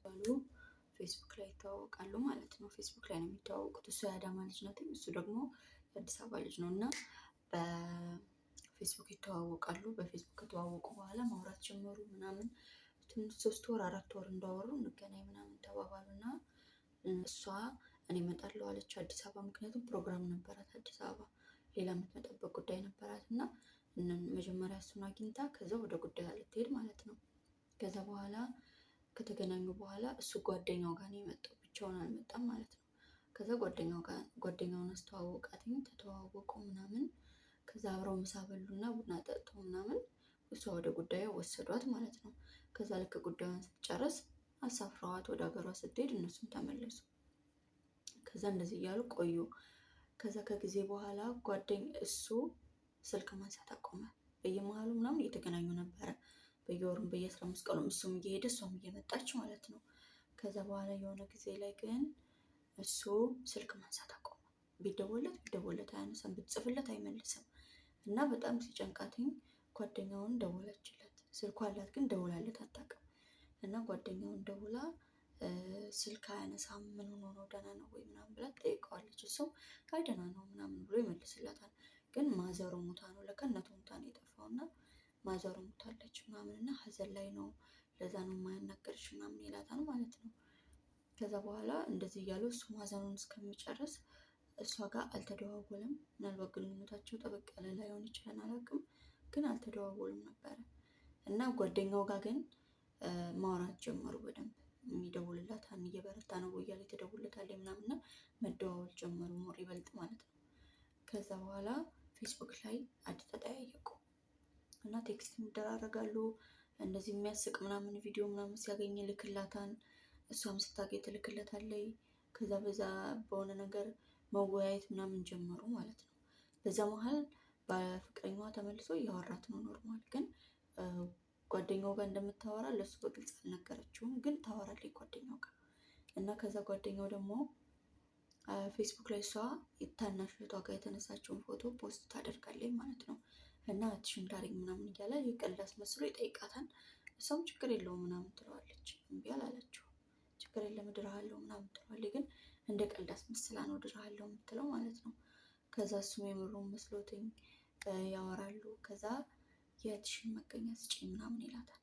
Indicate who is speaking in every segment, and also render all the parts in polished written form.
Speaker 1: ባሉ ፌስቡክ ላይ ይተዋወቃሉ ማለት ነው። ፌስቡክ ላይ ነው የሚተዋወቁት። እሱ የአዳማ ልጅ ናት፣ እሱ ደግሞ የአዲስ አበባ ልጅ ነው እና በፌስቡክ ይተዋወቃሉ። በፌስቡክ ከተዋወቁ በኋላ ማውራት ጀመሩ ምናምን። ትንሽ 3 ወር 4 ወር እንዳወሩ እንገናኝ ምናምን ተባባሉ እና እሷ እኔ እመጣለሁ አለች አዲስ አበባ። ምክንያቱም ፕሮግራም ነበራት አዲስ አበባ፣ ሌላ የምትመጣበት ጉዳይ ነበራት እና መጀመሪያ እሱን አግኝታ ከዛ ወደ ጉዳዩ ልትሄድ ማለት ነው። ከዛ በኋላ ከተገናኙ በኋላ እሱ ጓደኛው ጋር ነው የመጣው፣ ብቻውን አልመጣም ማለት ነው። ከዛ ጓደኛው ጋር ጓደኛውን አስተዋወቃትኝ፣ ተተዋወቁ ምናምን። ከዛ አብረው ምሳ በሉና ቡና ጠጥቶ ምናምን እሷ ወደ ጉዳዩ ወሰዷት ማለት ነው። ከዛ ልክ ጉዳዩን ስትጨርስ አሳፍረዋት ወደ ሀገሯ ስትሄድ እነሱም ተመለሱ። ከዛ እንደዚህ እያሉ ቆዩ። ከዛ ከጊዜ በኋላ ጓደኝ እሱ ስልክ ማንሳት አቆመ። በየመሀሉ ምናምን እየተገናኙ ነበረ። በየወሩም በየ15 ቀኑም እሱም እየሄደ እሷም እየመጣች ማለት ነው። ከዛ በኋላ የሆነ ጊዜ ላይ ግን እሱ ስልክ ማንሳት አቆመ። ቢደወለት ቢደወለት አያነሳም፣ ብትጽፍለት አይመልስም። እና በጣም ሲጨንቃትኝ ጓደኛውን ደወለችለት። ስልኳ አላት ግን ደውላለት አታውቅም። እና ጓደኛውን ደውላ ስልክ አያነሳም፣ ምን ሆኖ ነው፣ ደህና ነው ወይ ምናምን ብላ ትጠይቀዋለች። እሱም አይ ደህና ነው ምናምን ብሎ ይመልስላታል። ግን ማዘሩ ሙታ ነው፣ ለካ እናቱ ሙታ ነው የጠፋው እና ማዘሩ ሙታለች ምናምን እና ሀዘን ላይ ነው፣ ለዛ ነው የማያናገርሽ ምናምን ይላታል ማለት ነው። ከዛ በኋላ እንደዚህ እያሉ እሱ ሀዘኑን እስከሚጨርስ እሷ ጋር አልተደዋወለም። ምናልባት ግንኙነታቸው ጠበቅ ያለ ላይሆን ይችላል አላውቅም፣ ግን አልተደዋወሉም ነበረ እና ጓደኛው ጋር ግን ማውራት ጀመሩ በደንብ። የሚደውልላት እየበረታ ነው እያለ የተደውልለታል ምናምን እና መደዋወል ጀመሩ more ይበልጥ ማለት ነው። ከዛ በኋላ ፌስቡክ ላይ add ተጠያየቁ እና text ይደራረጋሉ። እንደዚህ የሚያስቅ ምናምን ቪዲዮ ምናምን ሲያገኝ ይልክላታል። እሷም ስታገኝ ትልክለታለች። ከዛ በዛ በሆነ ነገር መወያየት ምናምን ጀመሩ ማለት ነው። በዛ መሀል በፍቅረኛዋ ተመልሶ እያወራት ነው normal። ግን ጓደኛው ጋር እንደምታወራ ለእሱ በግልጽ አልነገረችውም፣ ግን ታወራለች ጓደኛው ጋር። እና ከዛ ጓደኛው ደግሞ ፌስቡክ ላይ እሷ ታናሽ እህቷ ጋር የተነሳችውን ፎቶ post ታደርጋለች ማለት ነው። እና እህትሽን ዳሪኝ ምናምን እያለ የቀልድ አስመስሎ ይጠይቃታል። እሷም ችግር የለውም ምናምን ትለዋለች። እምቢ አላለችው። ችግር የለም እድርሃለሁ ምናምን ትለዋለች። ግን እንደ ቀልድ አስመስላ ነው እድርሃለሁ የምትለው ማለት ነው። ከዛ እሱም የምሩን መስሎትኝ ያወራሉ። ከዛ የእህትሽን መገኛ ስጪኝ ምናምን ይላታል።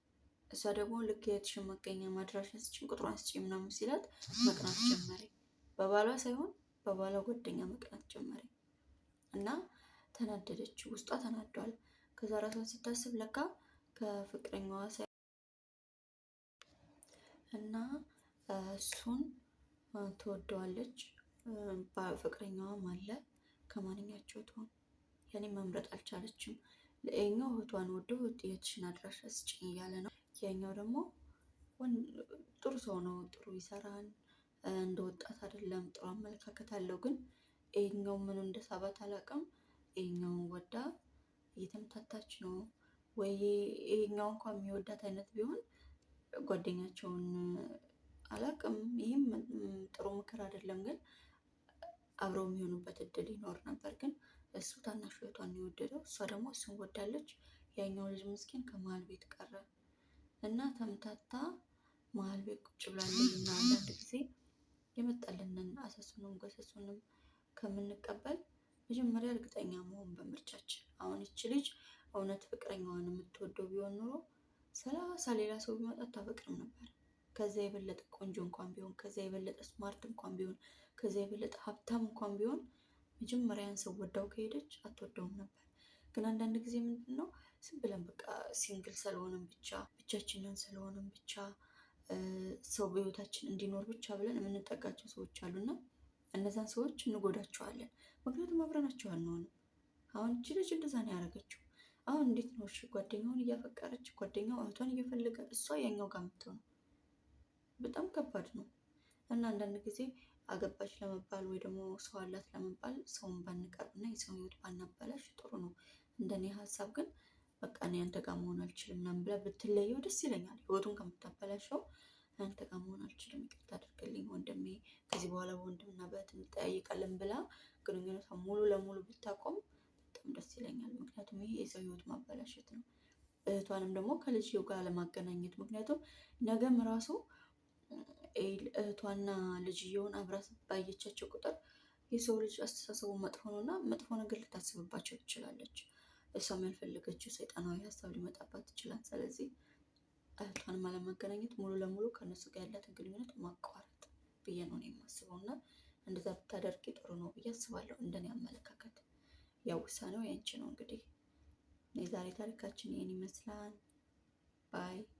Speaker 1: እሷ ደግሞ ልክ የእህትሽን መገኛ ማድራሻ ስጪኝ፣ ቁጥሯን ስጪኝ ምናምን ሲላት መቅናት ጀመረኝ። በባሏ ሳይሆን በባሏ ጓደኛ መቅናት ጀመረኝ እና ተናደደች። ውስጧ ተናዷል። ከዛ ራሷን ስታስብ ለካ ከፍቅረኛዋ እና እሱን ትወደዋለች፣ ፍቅረኛዋም አለ። ከማንኛቸው ትሆን ያኔ መምረጥ አልቻለችም። ለኛው እህቷን ወዶ የእህትሽን አድራሻ ስጭኝ እያለ ነው። ያኛው ደግሞ ጥሩ ሰው ነው፣ ጥሩ ይሰራል፣ እንደ ወጣት አይደለም፣ ጥሩ አመለካከት አለው። ግን ይሄኛው ምኑ እንደሳባት አላውቅም። ይሄኛውን ወዳ እየተመታታች ነው ወይ? ይሄኛው እንኳን የሚወዳት አይነት ቢሆን ጓደኛቸውን አላውቅም። ይህም ጥሩ ምክር አይደለም፣ ግን አብረው የሚሆኑበት እድል ይኖር ነበር። ግን እሱ ታናሽ እህቷን የወደደው፣ እሷ ደግሞ እሱን ወዳለች። ያኛው ልጅ ምስኪን ከመሀል ቤት ቀረ እና ተምታታ መሀል ቤት ቁጭ ብላለች። እና አንዳንድ ጊዜ የመጣልንን አሰሱንም ገሰሱንም ከምንቀበል መጀመሪያ እርግጠኛ መሆን በምርጫችን። አሁን ይቺ ልጅ እውነት ፍቅረኛዋን የምትወደው ቢሆን ኖሮ 30 ሌላ ሰው ቢመጣ አታፈቅርም ነበር። ከዛ የበለጠ ቆንጆ እንኳን ቢሆን፣ ከዛ የበለጠ smart እንኳን ቢሆን፣ ከዛ የበለጠ ሀብታም እንኳን ቢሆን መጀመሪያ ያን ሰው ወዳው ከሄደች አትወደውም ነበር። ግን አንዳንድ ጊዜ ምንድን ነው፣ ዝም ብለን በቃ single ስለሆነም ብቻ፣ ብቻችንን ስለሆነም ብቻ፣ ሰው በህይወታችን እንዲኖር ብቻ ብለን የምንጠጋቸው ሰዎች አሉና እነዛን ሰዎች እንጎዳቸዋለን። ምክንያቱም አብረናቸው አንሆንም። አሁን እቺ ልጅ እንደዛ ነው ያደረገችው። አሁን እንዴት ነው እሺ፣ ጓደኛውን እያፈቀረች፣ ጓደኛው እህቷን እየፈለገ፣ እሷ ያኛው ጋር የምትሆነው? በጣም ከባድ ነው። እና አንዳንድ ጊዜ አገባች ለመባል ወይ ደግሞ ሰው አላት ለመባል ሰውን ባንቀርብ እና የሰው ህይወት ባናበላሽ ጥሩ ነው። እንደኔ ሀሳብ ግን በቃ እኔ አንተ ጋር መሆን አልችልም ምናምን ብላ ብትለየው ደስ ይለኛል። ህይወቱን ከምታበላሸው አንተ ጋር መሆን አልችልም፣ ይቅርታ አድርግልኝ ወንድሜ፣ ከዚህ በኋላ በወንድምና በእህት እንጠያየቃለን ብላ ግንኙነቷን ሙሉ ለሙሉ ብታቆም በጣም ደስ ይለኛል። ምክንያቱም ይሄ የሰው ህይወት ማበላሸት ነው። እህቷንም ደግሞ ከልጅየው ጋር ለማገናኘት፣ ምክንያቱም ነገም ራሱ እህቷና ልጅየውን አብራ ባየቻቸው ቁጥር የሰው ልጅ አስተሳሰቡ መጥፎ ነው እና መጥፎ ነገር ልታስብባቸው ትችላለች። እሷም ያልፈለገችው ሰይጣናዊ ሀሳብ ሊመጣባት ይችላል። ስለዚህ እህቷንም አለማገናኘት ሙሉ ለሙሉ ከእነሱ ጋር ያላትን ግንኙነት ማቋረጥ ብዬ ነው የማስበው እና እንደዛ ብታደርጊ ጥሩ ነው ብዬ አስባለሁ። እንደኔ አመለካከት ያው ውሳኔው ያንቺ ነው። እንግዲህ የዛሬ ታሪካችን ይህን ይመስላል። Bye.